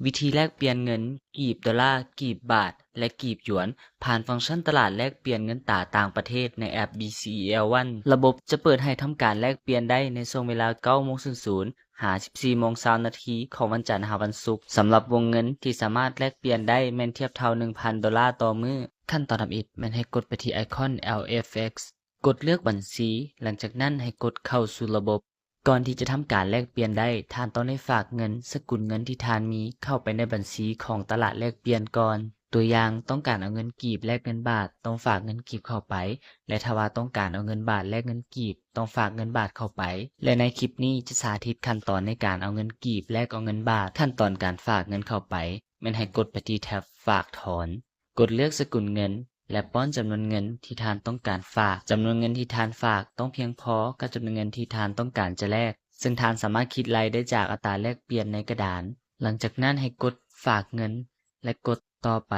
ວິທີແລກປ່ຽນເງິນກີບໂດລາ, ກີບບາດ ແລະ ກີບຢວນ ຜ່ານຟັງຊັນຕະຫຼາດແລກປ່ຽນເງິນຕາຕ່າງປະເທດໃນແອັບ ບີຊີອີແອລວັນ. ລະບົບຈະເປີດໃຫ້ທຳການແລກປ່ຽນໄດ້ໃນຊ່ວງເວລາ ເກົ້າໂມງສູນສູນ ຫາ ສິບສີ່ໂມງ ຊາວນາທີ ຂອງວັນຈັນຫາວັນສຸກ. ສຳລັບວົງເງິນທີ່ສາມາດແລກປ່ຽນໄດ້ແມ່ນທຽບເທົ່າ ໜຶ່ງພັນໂດລາຕໍ່ມື້. ຂັ້ນຕອນທຳອິດແມ່ນໃຫ້ກົດໄປທີ່ໄອຄອນ ແອລເອັຟເອັກ ກົດເລືອກບັນຊີ, ຫຼັງຈາກນັ້ນໃຫ້ກົດເຂົ້າສູ່ລະບົບ. ກ່ອນທີ່ຈະທຳການແລກປ່ຽນໄດ້, ທ່ານຕ້ອງໄດ້ຝາກເງິນສະກຸນເງິນທີ່ທ່ານມີເຂົ້າໄປໃນບັນຊີຂອງຕະຫຼາດແລກປ່ຽນກ່ອນ. ຕົວຢ່າງ, ຕ້ອງການເອົາເງິນກີບແລກເງິນບາດ, ຕ້ອງຝາກເງິນກີບເຂົ້າໄປ ແລະ ຖ້າວ່າຕ້ອງການເອົາເງິນບາດແລກເງິນກີບ, ຕ້ອງຝາກເງິນບາດເຂົ້າໄປ. ແລະ ໃນຄລິບນີ້ຈະສາທິດຂັ້ນຕອນໃນການເອົາເງິນກີບແລກເອົາເງິນບາດ. ຂັ້ນຕອນການຝາກເງິນເຂົ້າໄປ ແມ່ນໃຫ້ກົດໄປທີ່ແທັບຝາກຖອນ, ກົດເລືອກສະກຸນເງິນ ແລະ ປ້ອນຈຳນວນເງິນທີ່ທ່ານຕ້ອງການຝາກ. ຈຳນວນເງິນທີ່ທ່ານຝາກຕ້ອງພຽງພໍກັບຈຳນວນເງິນທີ່ທ່ານຕ້ອງການຈະແລກ, ເຊິ່ງທ່ານສາມາດຄິດໄລ່ໄດ້ຈາກອັດຕາແລກປ່ຽນໃນກະດານ. ຫຼັງຈາກນັ້ນໃຫ້ກົດຝາກເງິນ ແລະ ກົດຕໍ່ໄປ.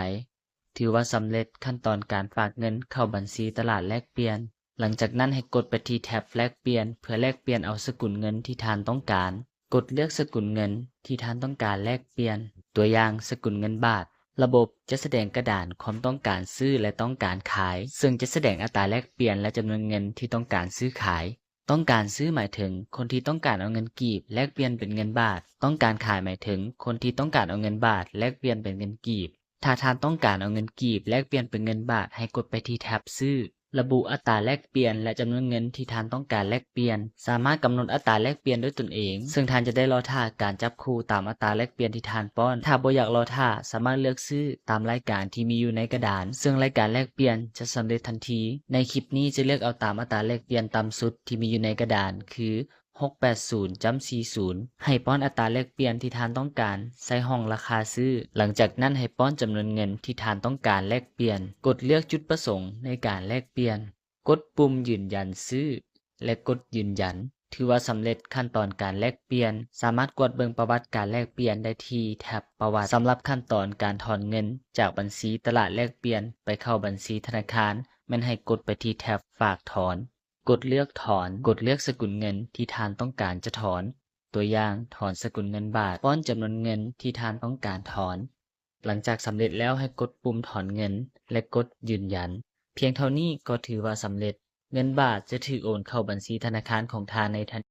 ຖືວ່າສຳເລັດຂັ້ນຕອນການຝາກເງິນເຂົ້າບັນຊີຕະຫຼາດແລກປ່ຽນ. ຫຼັງຈາກນັ້ນໃຫ້ກົດໄປທີ່ແທັບແລກປ່ຽນ ເພື່ອແລກປ່ຽນເອົາສະກຸນເງິນທີ່ທ່ານຕ້ອງການ. ກົດເລືອກສະກຸນເງິນທີ່ທ່ານຕ້ອງການແລກປ່ຽນ, ຕົວຢ່າງ, ສະກຸນເງິນບາດ. ລະບົບຈະສະແດງກະດານຄວາມຕ້ອງການຊື້ ແລະ ຕ້ອງການຂາຍ, ເຊິ່ງຈະສະແດງອັດຕາແລກປ່ຽນ ແລະ ຈຳນວນເງິນທີ່ຕ້ອງການຊື້ຂາຍ. ຕ້ອງການຊື້ໝາຍເຖິງຄົນທີ່ຕ້ອງການເອົາເງິນກີບແລກປ່ຽນເປັນເງິນບາດ. ຕ້ອງການຂາຍໝາຍເຖິງຄົນທີ່ຕ້ອງການເອົາເງິນບາດແລກປ່ຽນເປັນເງິນກີບ. ຖ້າທ່ານຕ້ອງການເອົາເງິນກີບແລກປ່ຽນເປັນເງິນບາດ, ໃຫ້ກົດໄປທີ່ແທັບຊື້. ລະບຸອັດຕາແລກປ່ຽນ ແລະ ຈຳນວນເງິນທີ່ທ່ານຕ້ອງການແລກປ່ຽນ. ສາມາດກຳນົດອັດຕາແລກປ່ຽນດ້ວຍຕົນເອງ, ເຊິ່ງທ່ານຈະໄດ້ລໍຖ້າການຈັບຄູ່ຕາມອັດຕາແລກປ່ຽນທີ່ທ່ານປ້ອນ. ຖ້າບໍ່ຢາກລໍຖ້າ, ສາມາດເລືອກຊື້ຕາມລາຍການທີ່ມີຢູ່ໃນກະດານ, ເຊິ່ງລາຍການແລກປ່ຽນຈະສຳເລັດທັນທີ. ໃນຄລິບນີ້ຈະເລືອກເອົາຕາມອັດຕາແລກປ່ຽນຕ່ຳສຸດທີ່ມີຢູ່ໃນກະດານ ຄື ຫົກແປດສູນຈຸດສີ່ສູນ. ໃຫ້ປ້ອນອັດຕາແລກປ່ຽນທີ່ທ່ານຕ້ອງການໃສ່ຫ້ອງລາຄາຊື້. ຫຼັງຈາກນັ້ນໃຫ້ປ້ອນຈຳນວນເງິນທີ່ທ່ານຕ້ອງການແລກປ່ຽນ. ກົດເລືອກຈຸດປະສົງໃນການແລກປ່ຽນ. ກົດປຸ່ມຢືນຢັນຊື້ ແລະ ກົດຢືນຢັນ. ຖືວ່າສຳເລັດຂັ້ນຕອນການແລກປ່ຽນ. ສາມາດກວດເບິ່ງປະຫວັດການແລກປ່ຽນໄດ້ທີ່ແທັບປະຫວັດ. ສຳລັບຂັ້ນຕອນການຖອນເງິນຈາກບັນຊີຕະຫຼາດແລກປ່ຽນໄປເຂົ້າບັນຊີທະນາຄານ, ແມ່ນໃຫ້ກົດໄປທີ່ແທັບຝາກຖອນ. ກົດເລືອກຖອນ, ກົດເລືອກສະກຸນເງິນທີ່ທ່ານຕ້ອງການຈະຖອນ, ຕົວຢ່າງ, ຖອນສະກຸນເງິນບາດ, ປ້ອນຈຳນວນເງິນທີ່ທ່ານຕ້ອງການຖອນ. ຫຼັງຈາກສຳເລັດແລ້ວ, ໃຫ້ກົດປຸ່ມຖອນເງິນ ແລະ ກົດຢືນຢັນ. ພຽງເທົ່ານີ້ກໍຖືວ່າສຳເລັດ. ເງິນບາດຈະຖືກໂອນເຂົ້າບັນຊີທະນາຄານຂອງທ່ານໃນທັນ